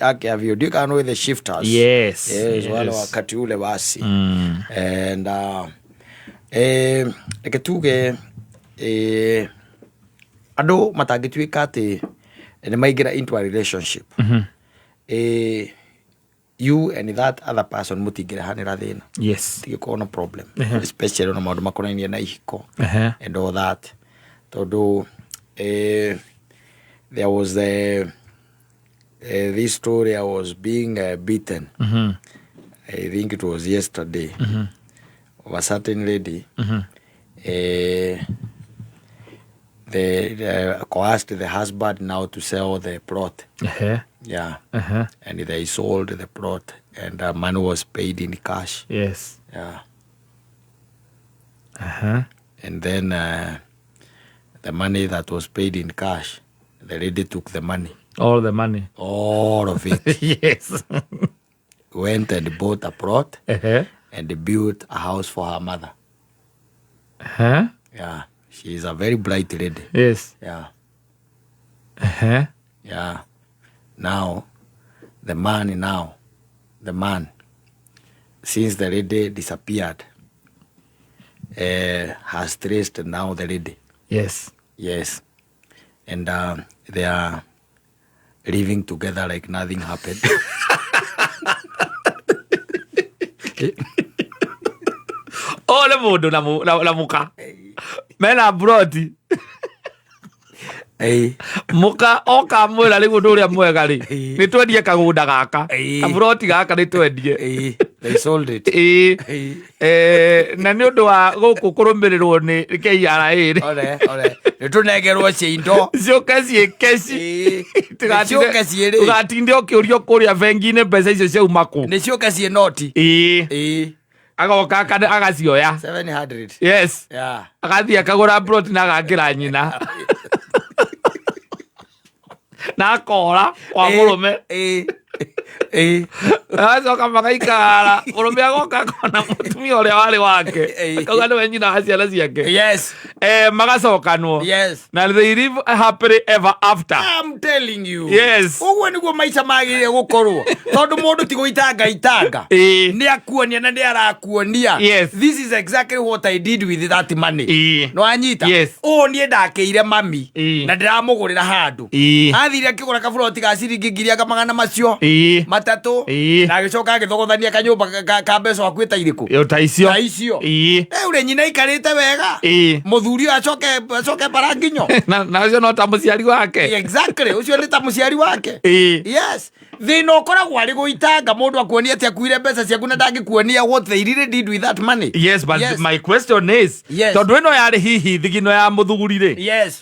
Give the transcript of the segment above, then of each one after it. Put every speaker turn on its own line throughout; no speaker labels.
Yake ya view. Ndiũĩ kana nĩ the Shifters.
Yes.
Yes, wale wakati ule basi. And reke tuge andũ matangĩtuĩka atĩ nĩ maingĩra into a relationship, you and that other person mũtingĩrehanĩra thĩna, tigĩkorwo na problem, especially ona maũndũ makonainie na ihiko and all that, tondũ there was this story. I was being beaten, I think it was yesterday, of a certain lady they coerced the husband now to sell the plot. Yeah. And they sold the plot and the money was paid in cash. Yeah. And then the money that was paid in cash, the lady took the money.
All the money.
All of it. Went and bought a plot and built a house for her mother. Yeah, she is a very bright lady. Yeah. Yeah. Now, the man, since the lady disappeared, has traced now the lady. Yes. And they are living together like nothing happened.
O nĩ mũndũ na mũka mena mburoti. Mũka oka mwĩra rĩu ũndũ ũrĩa mwega rĩ, nĩ twendie kagũnda gaka, kaburoti gaka nĩ twendie.
They sold it.
Eh, na nĩ ũndũ wa gũkũ kũrũmĩrĩrwo nĩ KRA rĩ,
Ore, ore. Nĩ tũnengerwo cia indo.
Ciũke ciĩ keci.
Nĩ ciũke ciĩ rĩ.
Tũgatinde ũkĩũrio kũrĩa bengi-inĩ mbeca icio ciauma kũ.
Nĩ ciũke ciĩ noti.
Agoka agacioya.
700. Yeah.
Agathiĩ akagũra plot na agakĩra nyina na akora kwa mũrũme. Agacoka magaikara, mũrũme agoka akona mũtumia ũrĩa warĩ wake, akauga nĩwe nyina wa ciana ciake. Magacokanwo na they live happily ever after.
I'm telling you.
Yes.
Ũguo nĩguo maica magĩrĩire gũkorwo, tondũ mũndũ ti gũitanga itanga. Nĩ akuonia na nĩ arakuonia. This is exactly what I did with that money. Nĩ wanyita?
Yes.
Ũũ niĩ ndakĩire mami na ndĩramũgũrĩra handũ. Athire akĩgũra kaburoti ga ciringi ngiri anga magana macio 300 na agĩcoka agĩthogothania kanyũmba ka mbeca hakuhĩ ta irĩkũ.
Yo, ta icio.
Ta icio. Rĩu rĩ, nyina aikarĩte wega. Mũthuri ũyũ acoke baranginyo.
Na ũcio no ta mũciari wake.
Exactly, ũcio nĩ ta mũciari wake. Yes, thĩna ũkoragwo arĩ gũitanga, mũndũ akuonia atĩ akuire mbeca ciaku na ndangĩkuonia what they really did with that money.
Yes, but my question is, tondũ ĩno yarĩ hihi thigino ya mũthuri rĩ,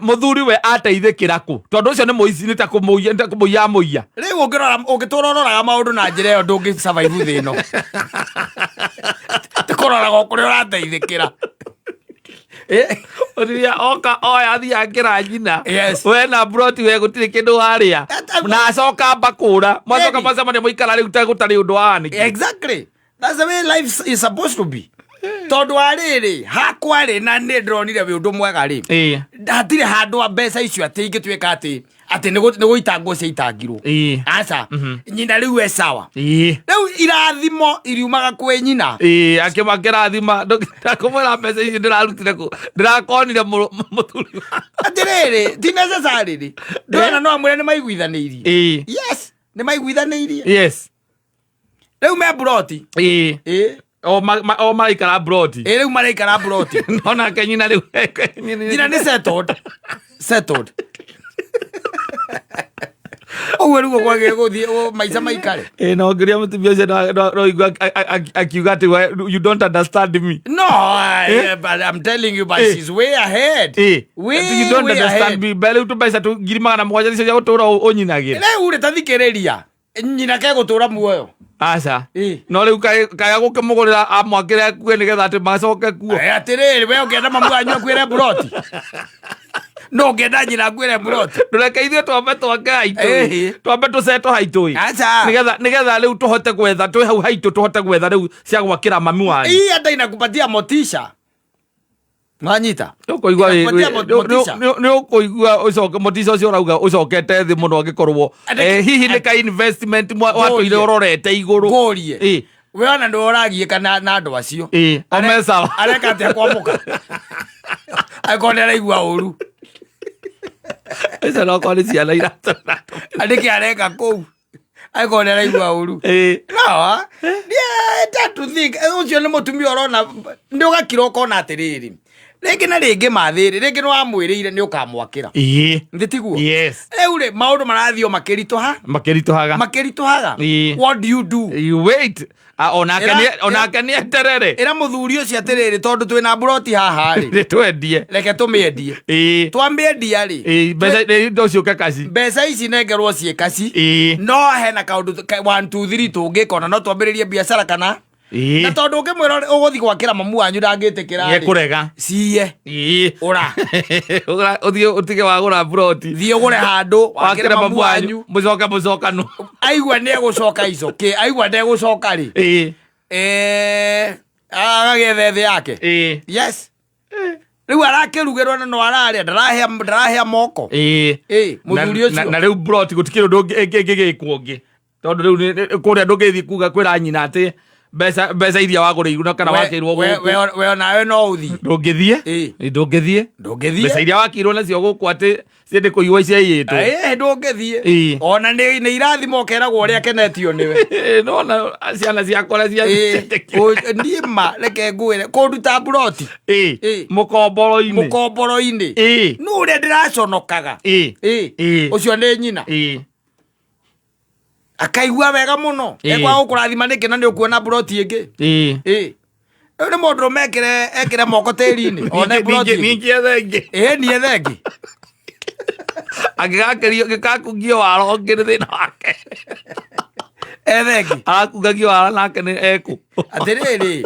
mũthuri we ateithĩkĩra kũ? Tondũ ũcio nĩ mũici, nĩ ta kũmũiya, nĩ ta kũmũiya amũiya.
Rĩu ũngĩrora, ũngĩtũra ũroraga maũndũ na njĩra ĩyo, ndũngĩ survive thĩ ĩno. Tũkũroraga o kũrĩa ũrateithĩkĩra.
Ũrĩa oka oya athiĩ akĩra nyina, we na broti, we gũtirĩ kĩndũ warĩa, na acoka mbakũra mwacoka mwacemania mũikara rĩu ta gũtarĩ ũndũ wahanĩkire.
Exactly, that's the way life is supposed to be, tondũ wa rĩrĩ hakwa rĩ, na nĩ ndĩronire wĩ ũndũ mwega rĩ, hatirĩ handũ a mbeca icio atĩ ingĩtuĩka atĩ nĩ gũitangwo ciaitangirwo. Aca, nyina rĩu e sawa. Rĩu irathimo iriumaga kwĩ nyina.
Ĩĩ, akĩmakĩrathima ndakũmwĩra mbeca ici ndĩrarutire kũ, ndĩrakonire mũthuri
Atĩrĩrĩ, ti necessary rĩ, ndona no amwĩre nĩ maiguithanĩirie. Yes, nĩ maiguithanĩirie. Rĩu me mburoti.
O maraikara mburoti.
Ĩĩ, rĩu maraikara mburoti.
No nake nyina rĩu
nyina nĩ settled, settled. Ũguo nĩguo kwagĩrĩire gũthiĩ maica maikare.
Ĩĩ, no ngĩria mũtumia ũcio no igua akiuga atĩ "You don't understand me."
No, but I'm telling you, but she's way ahead. Way,
You don't
way
understand
ahead.
me. Mbere rĩu tũmbeca tu 700,000 icio cia gũtũra ũnyinagĩra.
Rĩu rĩ, tathikĩrĩria, nyina kegũtũra muoyo.
Aca.
No
rĩu kaya gũkĩmũgũrĩra amwakĩre akue nĩgetha atĩ macoke kuo.
Atĩrĩrĩ, we ũngĩenda mamu wanyu akuĩre mburoti? No ũngĩenda nyina akuĩre mburoti?
Ndũreke ithuĩ twambe twake haitũ. Twambe tũcetwo haitũ ĩ.
Aca.
Nĩgetha rĩu tũhote gwetha twĩ hau haitũ, tũhote gwetha rĩu cia gwakĩra mami wanyu.
Hii hata inakupatia motisha. Wanyita?
Ũkũigua
Ĩkakupatia motisha.
Nĩ ũkũigua ũcoke motisha ũcio ũrauga ũcokete thĩ mũno angĩkorwo hihi nĩ ka investment watũire
Ngũrie.
ũrorete igũrũ.
Ngũrie. We ona ndå ũragiĩka na andå acio.
O me sawa.
Areka atä kwamũka angĩkorwo nĩ araigua ũru?
Icio no korwo nĩ ciana iratũra.
Nĩkĩ areka kũu angĩkorwo nĩ araigua ũru? No to think ũcio nĩ mũtumia ũrona nĩ ũgakira ũkona atĩrĩrĩ, rĩngĩ na rĩngĩ mathĩrĩ, rĩngĩ nĩ wamwĩrĩire nĩ ũkamwakĩra. Nĩ tiguo?
Yes.
Rĩu rĩ, maũndũ marathiĩ o makĩritũha.
Makĩritũhaga.
Makĩritũhaga. What do you do?
You wait. Ah, onake onake nĩ eterere.
Ĩra mũthuri ũcio atĩrĩrĩ, tondũ twĩna mburoti haha rĩ,
nĩ twendie.
Reke tũmĩendie. Twamĩendia rĩ,
Mbeca nĩ indo ciũke kaci.
Mbeca ici nengerwo ciĩ kaci. No hena kaũndũ 1 2 3 tũngĩka, ona no twambĩrĩrie biacara kana na tondũ ũngĩmwĩra ũgũthiĩ gwakĩra mamu wanyu ndangĩtĩkĩra rĩ.
Nĩekũrega.
Ciye. Ũra.
Ũgũra- ũthiĩ ũtige wagũra mburoti.
Thiĩ ũgũre handũ wakĩre
wakĩre
mamu wanyu.
Mũcoke mũcokanwo.
Aigua nĩ egũcoka icoke, aigua ndegũcoka rĩ, agagĩethe thĩ yake. Yes, rĩu arakĩrugĩrwo na no ararĩa, ndarahĩa ndarahĩa moko. Mũthuri ũcio.
Na rĩu mburoti gũtikĩrĩ ũndũ ĩngĩgĩkwo ũngĩ, tondũ rĩu kũrĩa ndũngĩthiĩ kuga kwĩra nyina atĩ mbeca iria wagũrĩirwo na kana wakĩirwo gũkũ.
We onawe no ũthiĩ.
Ndũngĩthiĩ. Ndũngĩthiĩ.
Ndũngĩthiĩ.
Mbeca iria wakĩirwo nacio gũkũ atĩ ciendĩ kũiywo ciaiyĩtwo.
Ndũngĩthiĩ. Ona nĩ irathimo ũkeragwo ũrĩa akenetio nĩwe.
Nona ciana ciakwa ũrĩa
Niĩ ma reke ngwĩre, kũnduta mburoti
mũkomboro-inĩ.
Mũkomboro-inĩ. Nũ ũrĩa ndĩraconokaga. Ũcio nĩ nyina. Akaigua wega mũno. Ekwaga gũkũrathima nĩkĩ na nĩ ũkuona mburoti ĩngĩ? Rĩu nĩ mũndũ ũrũme ekĩre moko tĩri-inĩ one mburoti ĩngĩ.
Ningĩ ethe ĩngĩ.
Ĩ niĩ thengi.
Angĩgakĩrio gĩkakungio wara ũngĩ nĩ thĩna wake.
Ethengi.
Arakungagio wara nake nĩ ekũ.
Atĩrĩrĩ,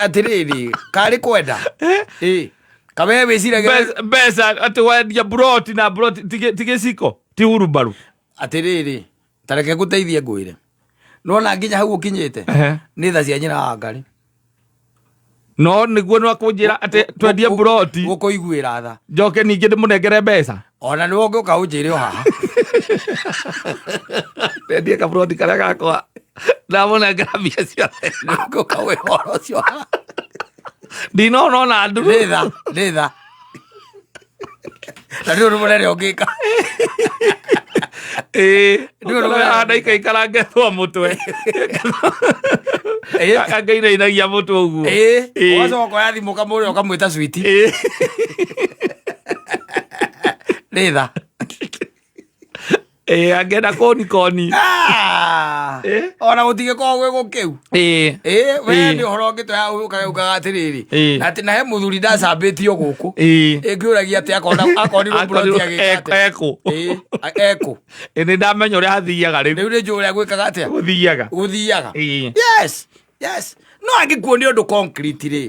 atĩrĩrĩ, karĩ kwenda kawe wĩciragia
Mbeca atĩ wendia mburoti na mburoti ti gĩciko ti hurubaru.
Atĩrĩrĩ, ta reke ngũteithie ngwĩre, nona nginya hau ũkinyĩte nĩ tha cia nyina wa Ngarĩ.
No nĩguo no kũnjĩra atĩ twendie mburoti.
Gũkũiguĩra tha.
Njoke ningĩ ndĩmũnengere mbeca.
Ona nĩwe ũngĩũka ũnjĩre o haha.
Twendie kaburoti karĩa gakwa ndamũnengera mbia ciothe.
Nĩwe ũngĩũka wĩ ũhoro ũcio haha.
Ndinona ona nduru.
Nĩ tha, nĩ tha, na nĩ ũndũ mũnene ũngĩka. Nĩ ũndũ mũnene.
Handa ikaikara ngethwo mũtwe. Angainainagia mũtwe ũguo.
Ũgacoka ũkoya thimũ ũkamũrĩra ũkamwĩta switi. Nĩ tha.
Angĩenda koni koni.
Ah! Ona gũtigĩkorwo gwĩ gũkĩu. We nĩ ũhoro ũngĩ ũkaugaga atĩrĩrĩ, na atĩ na he mũthuri ndacambĩtio gũkũ ĩngĩũragia atĩ akonirwo mburoti agĩka atĩa.
Ekũ.
Ekũ.
Nĩ ndamenya ũrĩa hathiaga rĩu.
Rĩu nĩ njũĩ ũrĩa gwĩkaga atĩa.
Gũthiaga.
Gũthiaga. Yes, no angĩkuo nĩ ũndũ concrete rĩ,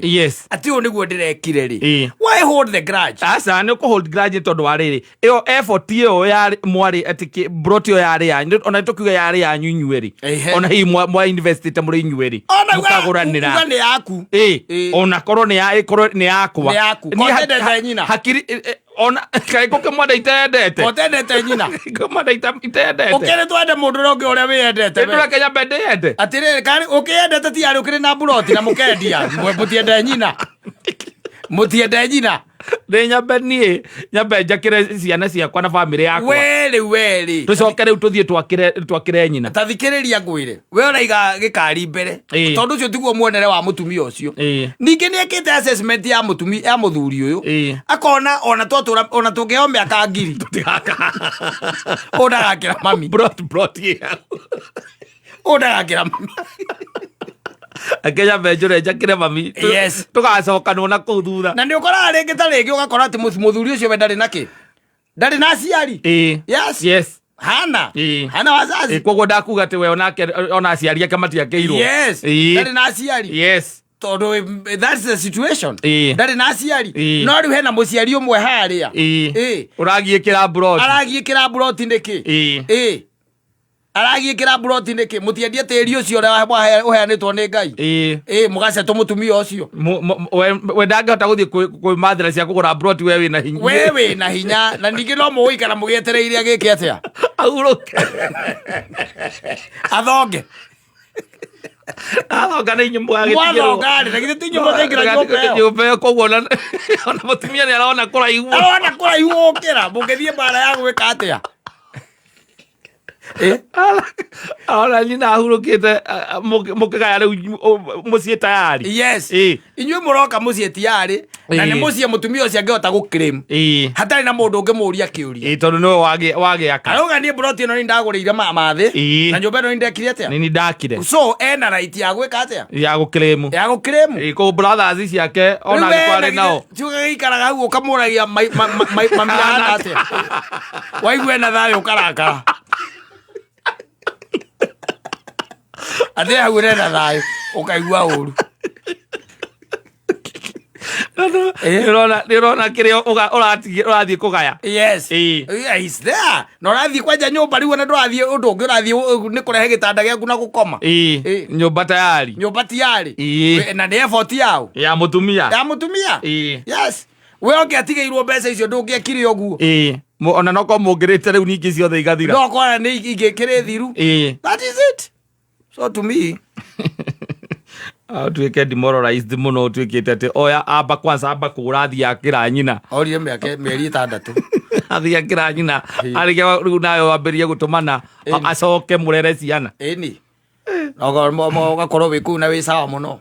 atĩ ũyũ nĩguo ndĩrekire rĩ, why hold the grudge?
Aca, nĩ ũkũ hold grudge tondũ wa rĩrĩ, ĩyo effort ĩyo yarĩ mwarĩ atĩ mburoti ĩyo yarĩ yanyu, ona tũkiuga yarĩ yanyu inyuerĩ, ona hihi mwa investĩte mũrĩ inyuerĩ
Ona
mũkagũranĩra.
uga nĩ yaku.
Ona korwo nĩ ya ĩkorwo nĩ yakwa.
Nĩ yaku.
Niĩ
Ko tendete nyina?
Hakiri ona kaĩ ngũkĩmwenda itendete?
Ũtendete nyina.
Ngũmwenda itendete.
Ũkĩrĩ twende mũndũ ũrĩa ũngĩ ũrĩa wĩyendete we.
Ndũreke nyambe ndĩyende.
Atĩrĩrĩ, karĩ ũkĩyendete ti arĩ ũkĩrĩ na mburoti na mũkendia. Mũtiende nyina, mũtiende nyina.
Nĩ nyambe niĩ nyambe njakĩre ciana ciakwa na bamĩrĩ yakwa.
We rĩu, we rĩ,
Tũcoke rĩu tũthiĩ twakĩre nyina.
Ta thikĩrĩria ngwĩre, we ũraiga gĩkari mbere, tondũ ũcio tiguo muonere wa mũtumia ũcio. Ningĩ nĩ ekĩte assessment ya mũtumia, ya mũthuri ũyũ, akona ona twatũra, ona tũngĩheo mĩaka 1000,
Tũtigaka.
Ũyũ ndagakĩra mami.
Brot ĩyo.
Ũyũ ndagakĩra mami.
Reke nyambe njũre njakĩre mami. Tũgacokanwo na kũu thutha.
Na nĩ ũkoraga rĩngĩ ta rĩngĩ ũgakora atĩ mũthuri ũcio we ndarĩ na kĩ, ndarĩ na aciari. Yes. Hana hana wazazi.
Koguo ndakuga atĩ we onake ona aciari ake matiakĩirwo.
Yes, ndarĩ na aciari. Tondũ that's the situation. Ndarĩ na aciari. No rĩu hena mũciari ũmwe harĩa.
Ũragiĩkĩra mburoti.
Aragiĩkĩra mburoti nĩkĩ? Aragiĩkĩra mburoti nĩkĩ? Mũtiendie tĩri ũcio ũrĩa ũheanĩtwo nĩ Ngai. Ĩ mũgacetwo mũtumia ũcio.
We ndangĩhota gũthiĩ kwĩmathĩra cia kũgũra mburoti, we wĩna hinya.
We wĩna hinya, na ningĩ no mũgũikara mũgĩetereire agĩke atĩa?
Ahurũke.
Athonge.
Athonga nĩ inyuĩ mũgagĩtigĩrwo.
Mwathonga rĩ, na githĩ ti inyuĩ mũkaingĩra nyũmba ĩyo?
Nyũmba ĩyo, koguo ona mũtumia nĩ arona kũraihu.
Arona kũraihu gũkĩra mũngĩthiĩ mbara ya gwĩka atĩa?
Arona nyina ahurũkĩte, mũkĩgaya rĩu mũciĩ tayari.
Yes. Inyuĩ mũroka mũciĩ tiyarĩ, na nĩ mũciĩ mũtumia ũcio angĩhota gũclaim hatarĩ na mũndũ ũngĩmũria kĩũria.
Ĩ, tondũ nĩwe wagĩaka.
Arauga niĩ mburoti ĩno nĩ ndagũrĩire mathĩ, na nyũmba ĩno nĩ ndekire atĩa?
Nĩ ndakire.
So ena right ya gwĩka atĩa?
Ya gũclaim.
Ya gũclaim.
Ĩ, koguo brothers ciake ona angĩkorwo arĩ nao.
Tiũgĩikaraga hau ũkamũragia mami ahana atĩa, waigua ena thayũ ũkarakara atĩ hau ena thayũ ũkaigua ũru.
Nĩ ũrona kĩrĩa ũrathiĩ kũgaya.
Yes. Yeah, he's there, na ũrathiĩ kwanja nyũmba rĩu, ona ndũrathiĩ ũndũ ũngĩ, ũrathiĩ nĩ kũrehe gĩtanda gĩaku na gũkoma.
Nyũmba tayari.
Nyũmba tiyarĩ. Na nĩ effort yao.
Ya mũtumia.
Ya mũtumia. Yes, we ũngĩatigĩirwo mbeca icio ndũngĩekire ũguo.
Ĩ. Ona no korwo mũngĩrĩte rĩu ningĩ ciothe igathira.
No kora nĩ ingĩkĩrĩ thiru. That is it. So to me,
Ũtuĩke demoralized mũno, ũtuĩkĩte atĩ oya amba kwanza amba kũgũra, athiĩ akĩra nyina.
Orire mĩaka 6.
Athiĩ akĩra nyina, arĩkia rĩu nawe wambĩrĩrie gũtũmana acoke mũrere ciana.
Ĩni ũgakorwo wĩ kũu na wĩ sawa mũno.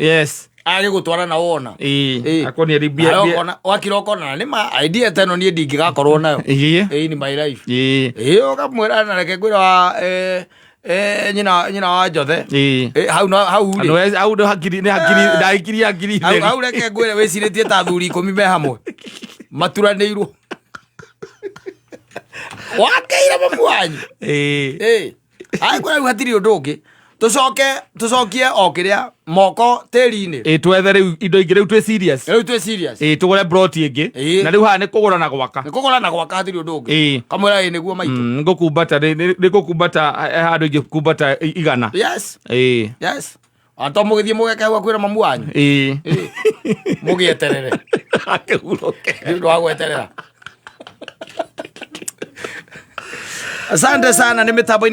Agĩgũtwara na wona.
Akonia rĩ mbia.
Nawe ũkona wakira ũkona na nĩma idea ta ĩno niĩ ndingĩgakorwo nayo in my life. Ĩ, ũkamwĩra na reke ngwĩre wa nyina wa Njothe. Hau hau rĩ.
Andũ hau nĩ hakiri, nĩ hakiri ndahikirie hakiri
hau theri. Hau reke ngwĩre wĩcirĩtie ta athuri 10 me hamwe maturanĩirwo wakeire mamu wanyu. Ai, kũrĩa rĩu hatirĩ ũndũ ũngĩ, tũcoke tũcokie o kĩrĩa moko tĩri-inĩ.
Ĩ, twethe rĩu indo ingĩ, rĩu twĩ serious.
Rĩu twĩ serious.
Ĩ, tũgũre plot ĩngĩ. Na rĩu haha nĩ kũgũra na gwaka.
Nĩ kũgũra na gwaka, hatirĩ ũndũ ũngĩ. Kamwĩra ĩ nĩguo maitũ.
Ngũkumbata nĩ ngũkumbata handũ ingĩkumbata 100.
Yes, anto mũgĩthiĩ mũgeke hau akwĩra mamu wanyu. Mũgĩeterere.
Akĩhurũke.
Nĩ ũndũ wa gweterera. Asante sana nĩ mĩtambo-inĩ ya